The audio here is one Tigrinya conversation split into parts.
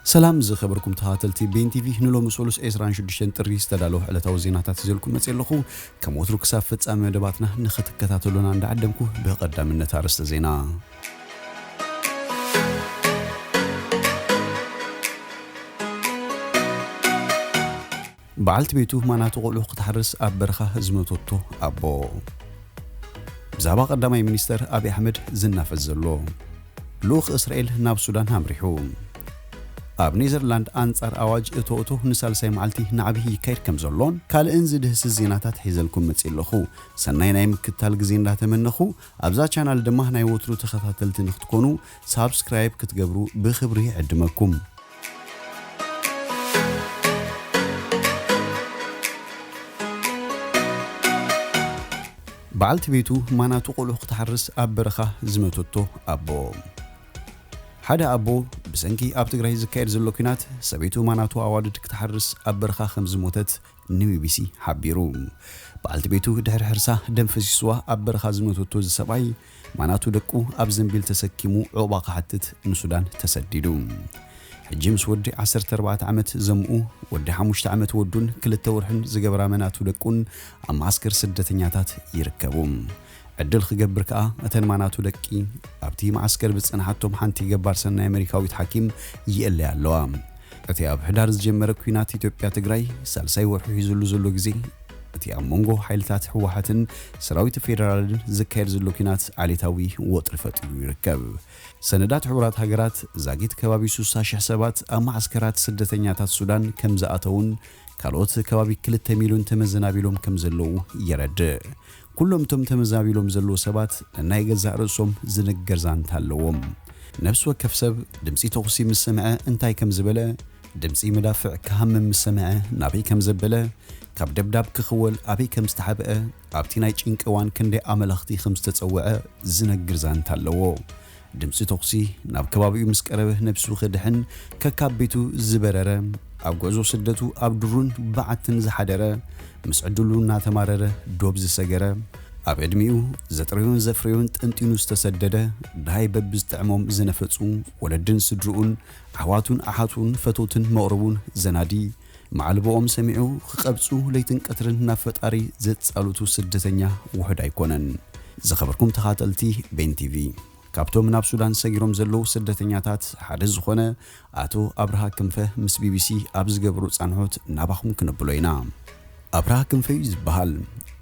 ሰላም ዝኸበርኩም ተኸታተልቲ ቤን ቲቪ፣ ንሎሚ ሰሉስ ዕስራን ሽዱሽተን ጥሪ ዝተዳለወ ዕለታዊ ዜናታት ሒዘልኩም መፅእ ኣለኹ። ከም ወትሩ ክሳብ ፍጻሜ መደባትና ንኽትከታተሉና እንዳዓደምኩ ብቐዳምነት ኣርእስተ ዜና። በዓልቲ ቤቱ ማናቱ ቆልዑ ክትሓርስ ኣብ በረኻ ዝመተቶ ኣቦ። ብዛዕባ ቀዳማይ ሚኒስተር ኣብይ ኣሕመድ ዝናፈስ ዘሎ። ልኡኽ እስራኤል ናብ ሱዳን ኣምሪሑ። ኣብ ኔዘርላንድ ኣንጻር ኣዋጅ እቶ እቶ ንሳልሳይ መዓልቲ ናዕቢ ይካየድ ከም ዘሎን ካልእን ዝድህስስ ዜናታት ሒዘልኩም መጺእ ኣለኹ። ሰናይ ናይ ምክትታል ግዜ እንዳተመነኹ፣ ኣብዛ ቻናል ድማ ናይ ወትሩ ተኸታተልቲ ንክትኮኑ ሳብስክራይብ ክትገብሩ ብኽብሪ ይዕድመኩም። በዓልቲ ቤቱ ማናቱ ቆልዑ ክትሓርስ ኣብ በረኻ ዝመተቶ ኣቦ። ሓደ ኣቦ ብሰንኪ ኣብ ትግራይ ዝካየድ ዘሎ ኲናት ሰበይቱ ማናቱ ኣዋልድ ክትሓርስ ኣብ በረኻ ከም ዝሞተት ንቢቢሲ ሓቢሩ። በዓልቲ ቤቱ ድሕሪ ሕርሳ ደም ፈሲስዋ ኣብ በረኻ ዝመተቶ እዚ ሰብኣይ፣ ማናቱ ደቁ ኣብ ዘንቢል ተሰኪሙ ዑቕባ ክሓትት ንሱዳን ተሰዲዱ። ሕጂ ምስ ወዲ ዓሰርተ ኣርባዕተ ዓመት ዘምኡ፣ ወዲ ሓሙሽተ ዓመት ወዱን ክልተ ወርሕን ዝገብራ መናቱ ደቁን ኣብ መዓስከር ስደተኛታት ይርከቡ። ዕድል ክገብር ከኣ እተን ማናቱ ደቂ ኣብቲ መዓስከር ብዝጸንሓቶም ሓንቲ ገባር ሰናይ ኣመሪካዊት ሓኪም ይእለያ ኣለዋ። እቲ ኣብ ሕዳር ዝጀመረ ኲናት ኢትዮጵያ ትግራይ ሳልሳይ ወርሑ ሒዙሉ ዘሎ ግዜ፣ እቲ ኣብ መንጎ ሓይልታት ህወሓትን ሰራዊት ፌደራልን ዝካየድ ዘሎ ኲናት ዓሌታዊ ወጥሪ ፈጢሩ ይርከብ። ሰነዳት ሕቡራት ሃገራት ዛጊት ከባቢ ስሳ ሽሕ ሰባት ኣብ መዓስከራት ስደተኛታት ሱዳን ከም ዝኣተውን ካልኦት ከባቢ ክልተ ሚልዮን ተመዘናቢሎም ከም ዘለዉ የረድእ። ኩሎም እቶም ተመዛቢሎም ዘለዉ ሰባት ነናይ ገዛእ ርእሶም ዝነገር ዛንታ ኣለዎም። ነፍሲ ወከፍ ሰብ ድምጺ ተኹሲ ምስ ሰምዐ እንታይ ከም ዝበለ፣ ድምጺ መዳፍዕ ክሃምም ምስ ሰምዐ ናበይ ከም ዘበለ፣ ካብ ደብዳብ ክኽወል ኣበይ ከም ዝተሓብአ፣ ኣብቲ ናይ ጭንቂ እዋን ክንደይ ኣመላኽቲ ከም ዝተጸውዐ ዝነግር ዛንታ ኣለዎ። ድምጺ ተኹሲ ናብ ከባቢኡ ምስ ቀረበ ነብሱ ክድሕን ከካብ ቤቱ ዝበረረ፣ ኣብ ጉዕዞ ስደቱ ኣብ ዱሩን በዓትን ዝሓደረ፣ ምስ ዕድሉ እናተማረረ ዶብ ዝሰገረ፣ ኣብ ዕድሚኡ ዘጥረዮን ዘፍረዮን ጠንጢኑ ዝተሰደደ፣ ደሃይ በብዝጥዕሞም ዝነፈጹ ወለድን ስድርኡን፣ ኣሕዋቱን ኣሓቱን ፈተውትን መቕርቡን ዘናዲ፣ መዓልቦኦም ሰሚዑ ክቐብጹ ለይትን ቀትርን ናብ ፈጣሪ ዘጻሉቱ ስደተኛ ውሑድ ኣይኮነን። ዝኸበርኩም ተኻተልቲ ቤን ቲቪ፣ ካብቶም ናብ ሱዳን ሰጊሮም ዘለዉ ስደተኛታት ሓደ ዝኾነ ኣቶ ኣብርሃ ክንፈ ምስ ቢቢሲ ኣብ ዝገበሮ ጻንሖት ናባኹም ክነብሎ ኢና። ኣብርሃ ክንፈ እዩ ዝበሃል።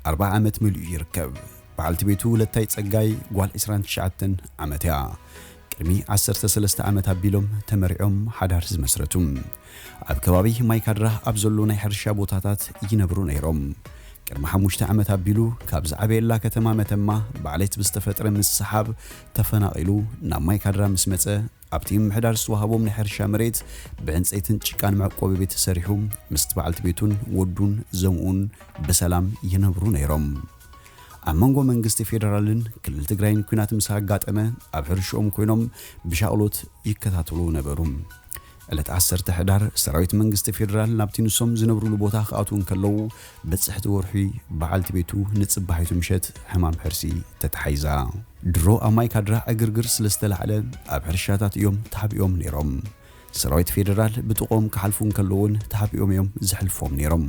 ኣርብዓ ዓመት መሊኡ ይርከብ። በዓልቲ ቤቱ ለታይ ጸጋይ ጓል ዕስራን ትሽዓተን ዓመት እያ። ቅድሚ ዓሰርተ ሰለስተ ዓመት ኣቢሎም ተመሪዖም ሓዳር ዝመስረቱ። ኣብ ከባቢ ማይካድራ ኣብ ዘሎ ናይ ሕርሻ ቦታታት ይነብሩ ነይሮም። ቅድሚ ሓሙሽተ ዓመት ኣቢሉ ካብ ዝዓበየላ ከተማ መተማ ብዓሌት ብዝተፈጥረ ምስሕሓብ ተፈናቒሉ ናብ ማይካድራ ምስ መጸ፣ ኣብቲ ምምሕዳር ዝተዋህቦም ናይ ሕርሻ መሬት ብዕንጸይትን ጭቃን መዕቆቢ ቤት ተሰሪሑ ምስቲ በዓልቲ ቤቱን ወዱን ዘምኡን ብሰላም ይነብሩ ነይሮም። ኣብ መንጎ መንግስቲ ፌደራልን ክልል ትግራይን ኲናት ምስ ኣጋጠመ ኣብ ሕርሽኦም ኮይኖም ብሻቕሎት ይከታተሉ ነበሩ። ዕለት ዓሰርተ ሕዳር ሰራዊት መንግስቲ ፌደራል ናብቲ ንሶም ዝነብሩሉ ቦታ ክኣትዉ እንከለዉ በጽሕቲ ወርሒ በዓልቲ ቤቱ ንጽባሒቱ ምሸት ሕማም ሕርሲ ተታሒዛ። ድሮ ኣብ ማይካድራ ዕግርግር ስለ ዝተላዕለ ኣብ ሕርሻታት እዮም ተሓቢኦም ነይሮም። ሰራዊት ፌደራል ብጥቕኦም ክሓልፉ እንከለዉ እውን ተሓቢኦም እዮም ዘሕልፎም ነይሮም።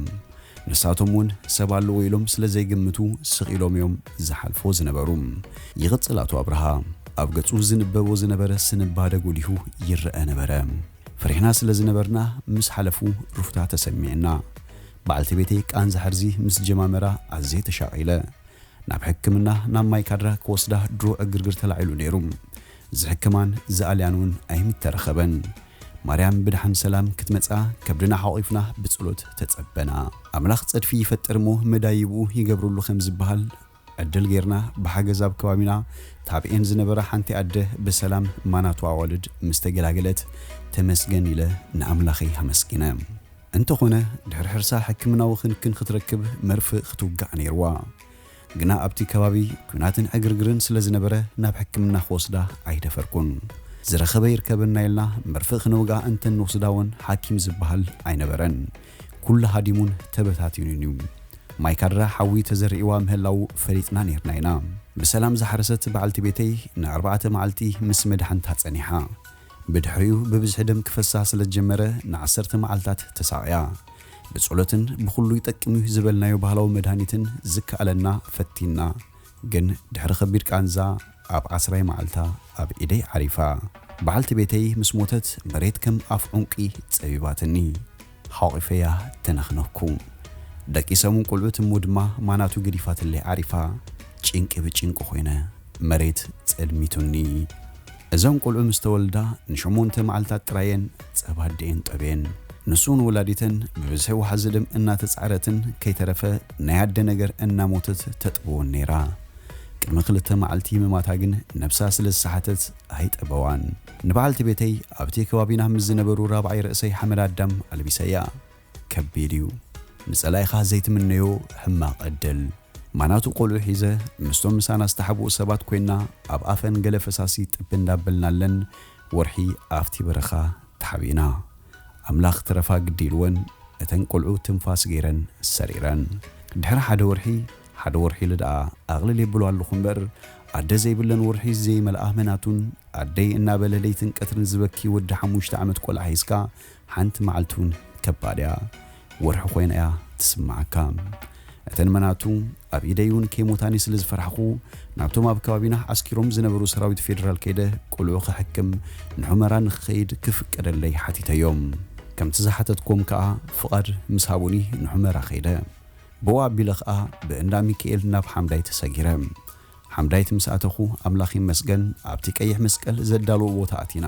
ንሳቶም እውን ሰብ ኣለዎ ኢሎም ስለ ዘይግምቱ ስቕ ኢሎም እዮም ዝሓልፎ ዝነበሩ። ይቕጽል ኣቶ ኣብርሃ። ኣብ ገጹ ዝንበቦ ዝነበረ ስንባደ ጎሊሁ ይረአ ነበረ። ፈሪሕና ስለ ዝነበርና ምስ ሓለፉ ሩፍታ ተሰሚዕና። በዓልቲ ቤተይ ቃንዛ ሕርዚ ምስ ጀማመራ ኣዝየ ተሻቒለ። ናብ ሕክምና ናብ ማይካድራ ክወስዳ ድሮ ዕግርግር ተላዒሉ ነይሩ። ዝሕክማን ዝኣልያን እውን ኣይምተረኸበን። ማርያም ብድሓን ሰላም ክትመጻ ከብድና ሓቑፍና ብጸሎት ተጸበና። ኣምላኽ ጸድፊ ይፈጥር እሞ መዳይብኡ ይገብረሉ ከም ዝበሃል ዕድል ጌርና ብሓገዝ ኣብ ከባቢና ታብኤን ዝነበራ ሓንቲ ኣደ ብሰላም ማናቱ ኣዋልድ ምስ ተገላገለት ተመስገን ኢለ ንኣምላኸይ ኣመስጊነ። እንተኾነ ድሕሪ ሕርሳ ሕክምናዊ ክንክን ክትረክብ መርፍእ ክትውጋእ ነይርዋ። ግና ኣብቲ ከባቢ ኲናትን ዕግርግርን ስለ ዝነበረ ናብ ሕክምና ክወስዳ ኣይደፈርኩን። ዝረኸበ ይርከበና ኢልና መርፍእ ክንውግኣ እንተ ንወስዳ እውን ሓኪም ዝበሃል ኣይነበረን። ኩሉ ሃዲሙን ተበታቲኑን እዩ። ማይካድራ ሓዊ ተዘሪእዋ ምህላዉ ፈሊጥና ነይርና ኢና። ብሰላም ዝሓረሰት በዓልቲ ቤተይ ንኣርባዕተ መዓልቲ ምስ መድሓንታ ጸኒሓ። ብድሕሪኡ ብብዝሒ ደም ክፈሳ ስለ ዝጀመረ ንዓሰርተ መዓልታት ተሳቕያ። ብጸሎትን ብኹሉ ይጠቅም እዩ ዝበልናዮ ባህላዊ መድሃኒትን ዝከኣለና ፈቲና፣ ግን ድሕሪ ከቢድ ቃንዛ ኣብ ዓስራይ መዓልታ ኣብ ኢደይ ዓሪፋ። በዓልቲ ቤተይ ምስ ሞተት መሬት ከም ኣፍ ዑንቂ ጸቢባትኒ። ሓቂፈያ ተነኽነኩ። ደቂሰ እውን ቆልዑት እሞ ድማ ማናቱ ገዲፋትለይ ዓሪፋ። ጭንቂ ብጭንቂ ኮይነ፣ መሬት ጸልሚቱኒ። እዞም ቆልዑ ምስ ተወልዳ ንሸሞንተ መዓልታት ጥራየን ጸባ ኣደየን ጠብየን። ንሱ እውን ወላዲተን ብብዝሒ ዋሕዚ ደም እናተጻዕረትን ከይተረፈ ናይ ኣደ ነገር እናሞተት ተጥብወን ነይራ። ቅድሚ ክልተ መዓልቲ ምማታ ግን ነብሳ ስለ ዝሰሓተት ኣይጠበዋን። ንበዓልቲ ቤተይ ኣብቲ ከባቢና ምስ ዝነበሩ ራብዓይ ርእሰይ ሓመድ ኣዳም ኣልቢሰያ። ከቢድ እዩ። ንጸላኢኻ ዘይትምነዮ ሕማቕ ዕድል። ማናቱ ቆልዑ ሒዘ ምስቶም ምሳና ዝተሓብኡ ሰባት ኮይና ኣብ ኣፈን ገለ ፈሳሲ ጥብ እንዳበልናለን ወርሒ ኣብቲ በረኻ ተሓቢእና። ኣምላኽ ተረፋ ግዲ ኢልወን እተን ቆልዑ ትንፋስ ገይረን ሰሪረን። ድሕሪ ሓደ ወርሒ፣ ሓደ ወርሒ ኢሉ ደኣ ኣቕልል የብሎ ኣለኹ እምበር፣ ኣደ ዘይብለን ወርሒ ዘይመልኣ መናቱን ኣደይ እናበለ ለይትን ቀትርን ዝበኪ ወዲ ሓሙሽተ ዓመት ቆልዓ ሒዝካ ሓንቲ መዓልቲ እውን ከባድ እያ። ወርሒ ኮይና እያ ትስምዓካ። እተን መናቱ ኣብ ኢደይ እውን ከይሞታኒ ስለ ዝፈራሕኹ፣ ናብቶም ኣብ ከባቢና ዓስኪሮም ዝነበሩ ሰራዊት ፌደራል ከይደ ቆልዑ ክሕክም ንሑመራ ንኽኸይድ ክፍቀደለይ ሓቲተዮም። ከምቲ ዝሓተትኩም ከኣ ፍቓድ ምስ ሃቡኒ ንሑመራ ከይደ። ብኡ ኣቢለ ከኣ ብእንዳ ሚካኤል ናብ ሓምዳይ ተሰጊረ። ሓምዳይት ምስ ኣተኹ ኣምላኽ ይመስገን ኣብቲ ቀይሕ መስቀል ዘዳለዎ ቦታ ኣቲና።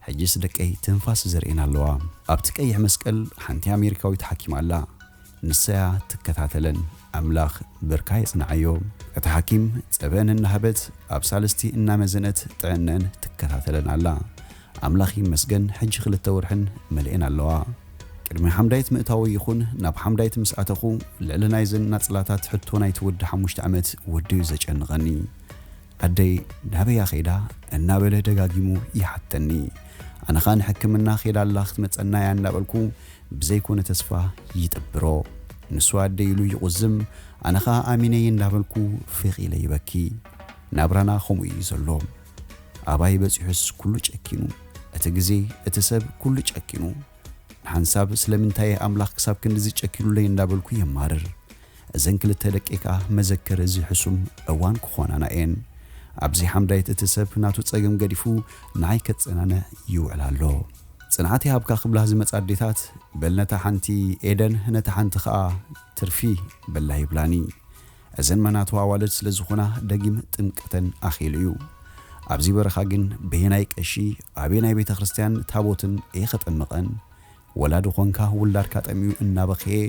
ሕጅስ ደቀይ ትንፋስ ዘርእየን ኣለዋ። ኣብቲ ቀይሕ መስቀል ሓንቲ ኣሜሪካዊት ሓኪም ኣላ። ንሳያ ትከታተለን። ኣምላኽ ብርካ የጽንዓዮ። እታ ሓኪም ጸበአን እናሃበት ኣብ ሳልስቲ እናመዘነት ጥዕነአን ትከታተለን ኣላ። ኣምላኽ ይመስገን ሕጂ ክልተ ወርሕን መሊኤን ኣለዋ። ቅድሚ ሓምዳይት ምእታወይ ይኹን ናብ ሓምዳይት ምስ ኣተኹ ልዕሊ ናይዘን ናጽላታት ሕቶ ናይቲ ወዲ ሓሙሽተ ዓመት ወዲ እዩ ዘጨንቐኒ። ኣደይ ናበይ እያ ኸይዳ እናበለ ደጋጊሙ ይሓተኒ። ኣነ ኸኣ ንሕክምና ኸይዳ ኣላ ክትመጸና እያ እናበልኩ ብዘይኮነ ተስፋ ይጥብሮ። ንሱ ኣደይ ኢሉ ይቑዝም፣ ኣነ ኸኣ ኣሚነይ እንዳበልኩ ፍቕ ኢለ ይበኪ። ናብራና ከምኡ እዩ ዘሎ። ኣባይ በጺሑስ ኩሉ ጨኪኑ፣ እቲ ግዜ፣ እቲ ሰብ ኩሉ ጨኪኑ። ንሓንሳብ ስለምንታይ ኣምላኽ ክሳብ ክንድዚ ጨኪኑለይ እንዳበልኩ የማርር። እዘን ክልተ ደቂ ከኣ መዘከሪ እዚ ሕሱም እዋን ክኾናና እየን። ኣብዚ ሓምዳይት እቲ ሰብ ናቱ ጸገም ገዲፉ ንዓይ ከጸናንዕ ይውዕል ኣሎ። ጽንዓት ይሃብካ ክብላ ዝመጻ ኣዴታት፣ በል ነታ ሓንቲ ኤደን ነታ ሓንቲ ከኣ ትርፊ በላ ይብላኒ። እዘን መናቱ ኣዋልድ ስለ ዝኾና ደጊም ጥምቀተን ኣኺሉ እዩ። ኣብዚ በረኻ ግን በየናይ ቀሺ ኣበየናይ ቤተ ክርስቲያን ታቦትን እየ ኸጠምቐን? ወላዲ ኾንካ ውላድካ ጠምዩ እናበኸየ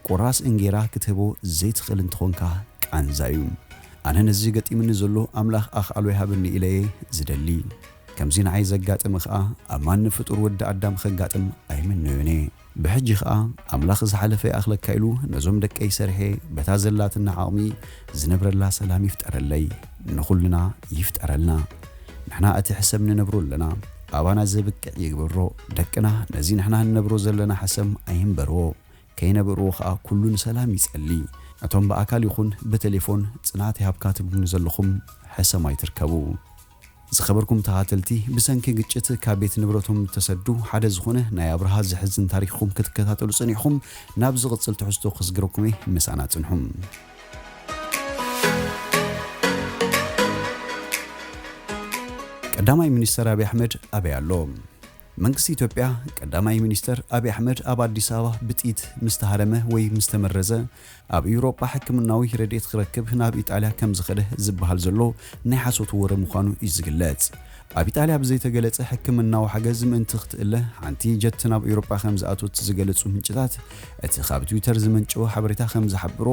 ቁራስ እንጌራ ክትህቦ ዘይትኽእል እንተኾንካ ቃንዛ እዩ። ኣነ ነዚ ገጢምኒ ዘሎ ኣምላኽ ኣኽኣሎ ይሃበኒ ኢለ እየ ዝደሊ። ከምዚ ንዓይ ዘጋጠመ ኸኣ ኣብ ማንም ፍጡር ወዲ ኣዳም ኸጋጥም ኣይምነዮን እየ። ብሕጂ ኸኣ ኣምላኽ ዝሓለፈ ይኣኽለካ ኢሉ ነዞም ደቀይ ሰርሔ በታ ዘላትና ዓቕሚ ዝነብረላ ሰላም ይፍጠረለይ። ንኹልና ይፍጠረልና። ንሕና እቲ ሕሰም ንነብሮ ኣለና። ኣባና ዘብቅዕ ይግበሮ። ደቅና ነዚ ንሕና ንነብሮ ዘለና ሕሰም ኣይንበርዎ። ከይነበርዎ ኸኣ ኩሉ ንሰላም ይጸሊ። ነቶም ብኣካል ይኹን ብቴሌፎን ጽንዓት ይሃብካ ትብሉኒ ዘለኹም ሕሰም ኣይትርከቡ። ዝኸበርኩም ተኻተልቲ፣ ብሰንኪ ግጭት ካብ ቤት ንብረቶም ተሰዱ ሓደ ዝኾነ ናይ ኣብርሃ ዘሕዝን ታሪኽኩም ክትከታተሉ ጸኒሕኩም፣ ናብ ዝቕጽል ትሕዝቶ ክስግረኩም እየ፣ ምሳና ጽንሑ። ቀዳማይ ሚኒስተር ኣብይ ኣሕመድ ኣበይ ኣሎ? መንግስቲ ኢትዮጵያ ቀዳማይ ሚኒስተር ኣብይ ኣሕመድ ኣብ ኣዲስ ኣበባ ብጥይት ምስ ተሃረመ ወይ ምስ ተመረዘ ኣብ ኤውሮጳ ሕክምናዊ ረድኤት ክረክብ ናብ ኢጣልያ ከም ዝኸደ ዝበሃል ዘሎ ናይ ሓሶት ወረ ምዃኑ እዩ ዝግለጽ። ኣብ ኢጣልያ ብዘይተገለጸ ሕክምናዊ ሓገዝ ምእንቲ ክትእለ ሓንቲ ጀት ናብ ኤውሮጳ ከም ዝኣተወት ዝገለጹ ምንጭታት፣ እቲ ካብ ትዊተር ዝመንጨወ ሓበሬታ ከም ዝሓብሮ፣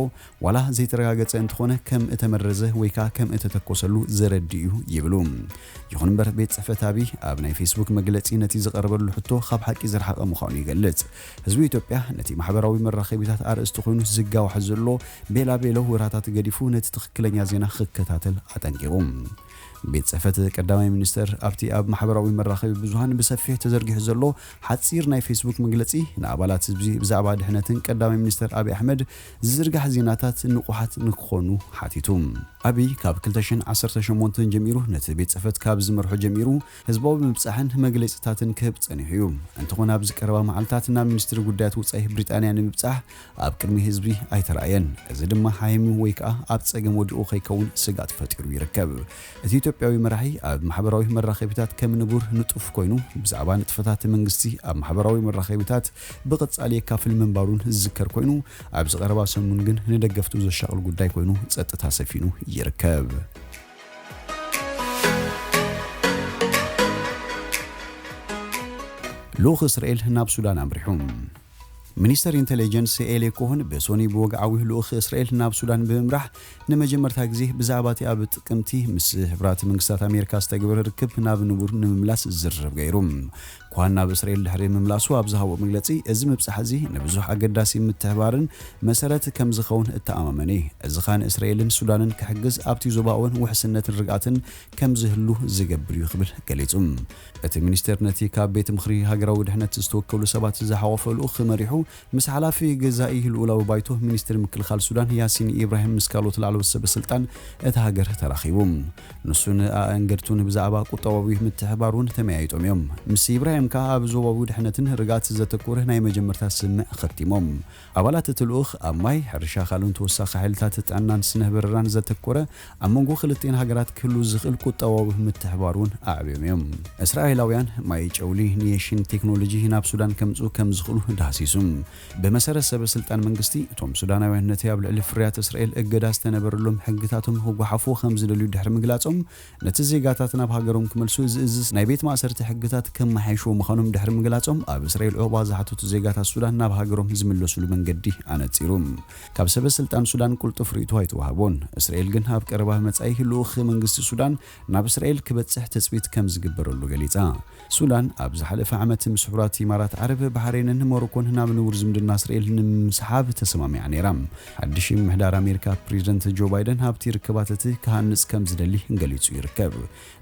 ዋላ ዘይተረጋገጸ እንተኾነ ከም እተመረዘ ወይ ከኣ ከም እተተኮሰሉ ዘረድእ እዩ ይብሉ። ይኹን እምበር ቤት ጽሕፈት ኣብይ ኣብ ናይ ፌስቡክ መግለጺ ነቲ ዝቐረበሉ ሕቶ ካብ ሓቂ ዝረሓቐ ምዃኑ ይገልጽ። ህዝቢ ኢትዮጵያ ነቲ ማሕበራዊ መራኸቢታት ኣርእስቲ ኮይኑ ዝጋዋሕ ዘሎ ቤላ ቤሎ ወራታት ገዲፉ ነቲ ትኽክለኛ ዜና ክከታተል ኣጠንቂቑ። ቤት ጽሕፈት ቀዳማይ ሚኒስተር ኣብቲ ኣብ ማሕበራዊ መራኸቢ ብዙሃን ብሰፊሕ ተዘርጊሑ ዘሎ ሓጺር ናይ ፌስቡክ መግለጺ፣ ንኣባላት ህዝቢ ብዛዕባ ድሕነትን ቀዳማይ ሚኒስተር ኣብይ ኣሕመድ ዝዝርጋሕ ዜናታት ንቑሓት ንክኾኑ ሓቲቱ። ኣብይ ካብ ክልተ ሽሕን ዓሰርተ ሸሞንተን ጀሚሩ ነቲ ቤት ጽሕፈት ካብ ዝመርሖ ጀሚሩ ህዝባዊ ምብጻሕን መግለጺታትን ክህብ ጸኒሑ እዩ። እንተኾነ ኣብዚ ቀረባ መዓልታት ናብ ሚኒስትሪ ጉዳያት ወጻኢ ብሪጣንያ ንምብጻሕ ኣብ ቅድሚ ህዝቢ ኣይተራእየን። እዚ ድማ ሓይሙ ወይ ከኣ ኣብ ጸገም ወዲቑ ከይከውን ስግኣት ፈጢሩ ይርከብ። እቲ ኢትዮጵያዊ መራሒ ኣብ ማሕበራዊ መራኸቢታት ከም ንቡር ንጡፍ ኮይኑ፣ ብዛዕባ ንጥፈታት መንግስቲ ኣብ ማሕበራዊ መራኸቢታት ብቐጻሊ የካፍል ምንባሩን ዝዝከር ኮይኑ፣ ኣብዚ ቀረባ ሰሙን ግን ንደገፍቱ ዘሻቕል ጉዳይ ኮይኑ ጸጥታ ሰፊኑ ይርከብ። ልኡኽ እስራኤል ናብ ሱዳን ኣምሪሑ። ሚኒስተር ኢንተለጀንስ ኤሊ ኮሆን ብሶኒ ብወግዓዊ ልኡኽ እስራኤል ናብ ሱዳን ብምምራሕ ንመጀመርታ ግዜ ብዛዕባ እቲ ኣብ ጥቅምቲ ምስ ሕቡራት መንግስታት ኣሜሪካ ዝተገበረ ርክብ ናብ ንቡር ንምምላስ ዝርርብ ገይሩ። ኮሃን ናብ እስራኤል ድሕሪ ምምላሱ ኣብ ዝሃቦ መግለጺ፣ እዚ ምብጻሕ እዚ ንብዙሕ ኣገዳሲ ምትሕባርን መሰረት ከም ዝኸውን እተኣማመን እየ። እዚ ኸኣ ንእስራኤልን ሱዳንን ክሕግዝ ኣብቲ ዞባ እውን ውሕስነትን ርግኣትን ከም ዝህሉ ዝገብር እዩ ክብል ገሊጹ። እቲ ሚኒስቴር ነቲ ካብ ቤት ምኽሪ ሃገራዊ ድሕነት ዝተወከሉ ሰባት ዝሓቖፈ ልኡኽ መሪሑ ምስ ሓላፊ ገዛኢ ልኡላዊ ባይቶ ሚኒስትሪ ምክልኻል ሱዳን ያሲን ኢብራሂም ምስ ካልኦት ላዕለዎት ሰበ ስልጣን እታ ሃገር ተራኺቡ። ንሱን ኣእንገድቱን ብዛዕባ ቁጠባዊ ምትሕባር እውን ተመያይጦም እዮም። ምስ ኢብራሂም ከኣ ኣብ ዞባዊ ድሕነትን ርግኣት ዘተኮረ ናይ መጀመርታ ስምምዕ ኸቲሞም። ኣባላት እቲ ልኡኽ ኣብ ማይ፣ ሕርሻ ኣኻልን ተወሳኺ ሓይልታት ጥዕናን ስነ በረራን ዘተኮረ ኣብ መንጎ ክልቲኤን ሃገራት ክህሉ ዝኽእል ቁጠባዊ ምትሕባር እውን ኣዕብዮም እዮም። እስራኤላውያን ማይ ጨውሊ ኒየሽን ቴክኖሎጂ ናብ ሱዳን ከምጽኡ ከም ዝኽእሉ ዳህሲሱ። ብመሰረት ሰበ ስልጣን መንግስቲ፣ እቶም ሱዳናውያን ነቲ ኣብ ልዕሊ ፍርያት እስራኤል እገዳ ዝተነበረሎም ሕግታቶም ክጓሓፉ ከም ዝደልዩ ድሕሪ ምግላጾም፣ ነቲ ዜጋታት ናብ ሃገሮም ክመልሱ ዝእዝዝ ናይ ቤት ማእሰርቲ ሕግታት ከመሓይሽዎ ምዃኖም ድሕሪ ምግላጾም፣ ኣብ እስራኤል ዑቕባ ዝሓተቱ ዜጋታት ሱዳን ናብ ሃገሮም ዝምለሱሉ መንገዲ ኣነጺሩ። ካብ ሰበ ስልጣን ሱዳን ቅልጡፍ ርእይቶ ኣይተዋህቦን። እስራኤል ግን ኣብ ቀረባ መጻኢ ልኡኽ መንግስቲ ሱዳን ናብ እስራኤል ክበጽሕ ትጽቢት ከም ዝግበረሉ ገሊጻ። ሱዳን ኣብ ዝሓለፈ ዓመት ምስ ሕቡራት ኢማራት ዓረብ፣ ባሕሬንን ሞሮኮን ናብ ንቡር ዝምድና እስራኤል ንምስሓብ ተሰማሚዓ ነይራ። ሓድሽ ምምሕዳር ኣሜሪካ ፕሬዚደንት ጆ ባይደን ኣብቲ ርክባት እቲ ክሃንጽ ከም ዝደሊ ገሊጹ ይርከብ።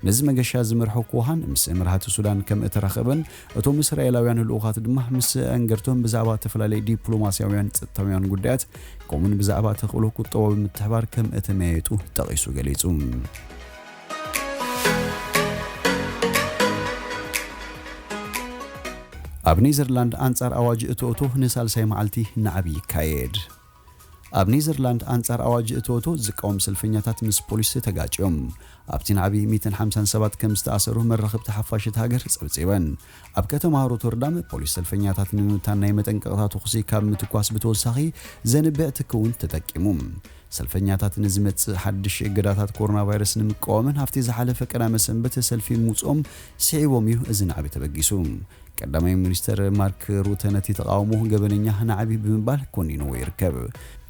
ነዚ መገሻ ዝመርሖ ኮሃን ምስ መራሕቲ ሱዳን ከም እተራኸበን እቶም እስራኤላውያን ልኡኻት ድማ ምስ ኣንገድቶም ብዛዕባ ዝተፈላለዩ ዲፕሎማስያውያን ጸጥታውያን ጉዳያት ከምኡን ብዛዕባ ተኽእሎ ቁጠባዊ ምትሕባር ከም እተመያየጡ ጠቒሱ ገሊጹ። ኣብ ኔዘርላንድ ኣንጻር ኣዋጅ እቶእቶ ንሳልሳይ መዓልቲ ናዕቢ ይካየድ። ኣብ ኔዘርላንድ ኣንጻር ኣዋጅ እቶእቶ ዝቃወም ሰልፈኛታት ምስ ፖሊስ ተጋጭዮም። ኣብቲ ናዕቢ ሚእትን ሓምሳን ሰባት ከም ዝተኣሰሩ መራኸብቲ ሓፋሽ እታ ሃገር ጸብጺበን። ኣብ ከተማ ሮተርዳም ፖሊስ ሰልፈኛታት ንምብታን ናይ መጠንቀቕታ ተኹሲ ካብ ምትኳስ ብተወሳኺ ዘንብዕ ትኪ እውን ተጠቂሙ። ሰልፈኛታት ንዝመጽእ ሓድሽ እገዳታት ኮሮና ቫይረስ ንምቃወምን ኣብቲ ዝሓለፈ ቀዳመ ሰንበት ሰልፊ ምውጽኦም ስዒቦም እዩ እዚ ናዕቢ ተበጊሱ። ቀዳማይ ሚኒስተር ማርክ ሩተ ነቲ ተቓውሞ ገበነኛ ናዕቢ ብምባል ኮኒንዎ ይርከብ።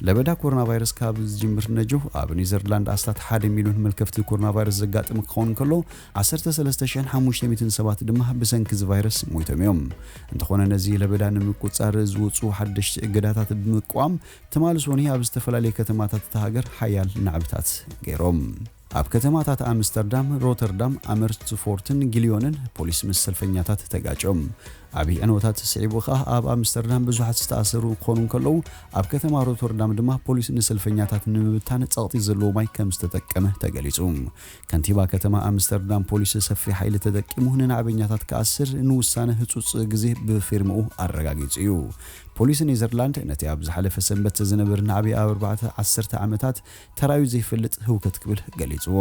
ለበዳ ኮሮና ቫይረስ ካብ ዝጅምር ነጆ ኣብ ኔዘርላንድ ኣስታት ሓደ ሚልዮን መልከፍቲ ኮሮና ቫይረስ ዘጋጥም ክኸውን ከሎ፣ ዓሰርተ ሰለስተ ሽሕን ሓሙሽተ ሚእትን ሰባት ድማ ብሰንኪ እዚ ቫይረስ ሞይቶም እዮም። እንተኾነ ነዚ ለበዳ ንምቁጻር ዝወጹ ሓደሽቲ እገዳታት ብምቋም፣ ትማሊ ሶኒ ኣብ ዝተፈላለየ ከተማታት እታ ሃገር ሓያል ናዕብታት ገይሮም። ኣብ ከተማታት ኣምስተርዳም፣ ሮተርዳም፣ ኣመርስፎርትን ጊልዮንን ፖሊስ ምስ ሰልፈኛታት ተጋጭዮም። ዓብዪ ዕንወታት ስዒቡ ከኣ ኣብ ኣምስተርዳም ብዙሓት ዝተኣሰሩ ክኾኑ እንከለዉ፣ ኣብ ከተማ ሮተርዳም ድማ ፖሊስ ንሰልፈኛታት ንምብታን ጸቕጢ ዘለዎ ማይ ከም ዝተጠቀመ ተገሊጹ። ከንቲባ ከተማ ኣምስተርዳም ፖሊስ ሰፊሕ ሓይሊ ተጠቂሙ ንናዕበኛታት ክኣስር ንውሳነ ህጹጽ ግዜ ብፊርምኡ ኣረጋጊጹ እዩ። ፖሊስ ኔዘርላንድ ነቲ ኣብ ዝሓለፈ ሰንበት ዝነበረ ናዕቢ ኣብ ኣርባዕተ ዓሰርተ ዓመታት ተራእዩ ዘይፈልጥ ህውከት ክብል ገሊጽዎ።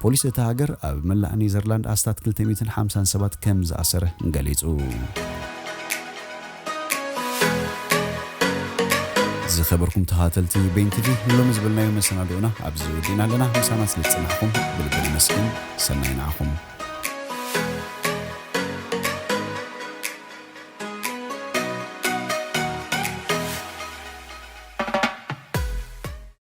ፖሊስ እታ ሃገር ኣብ መላእ ኔዘርላንድ ኣስታት ክልተ ሚእትን ሓምሳን ሰባት ከም ዝኣሰረ ገሊጹ። ዝኸበርኩም ተኸታተልቲ ቤን ቲቪ፣ ንሎሚ ዝበልናዮ መሰናድኦና ኣብዚ ወዲእና ኣለና። ምሳና ስለ ዝጸናሕኩም ብልቢ ነመስግን። ሰናይ ንዓኹም።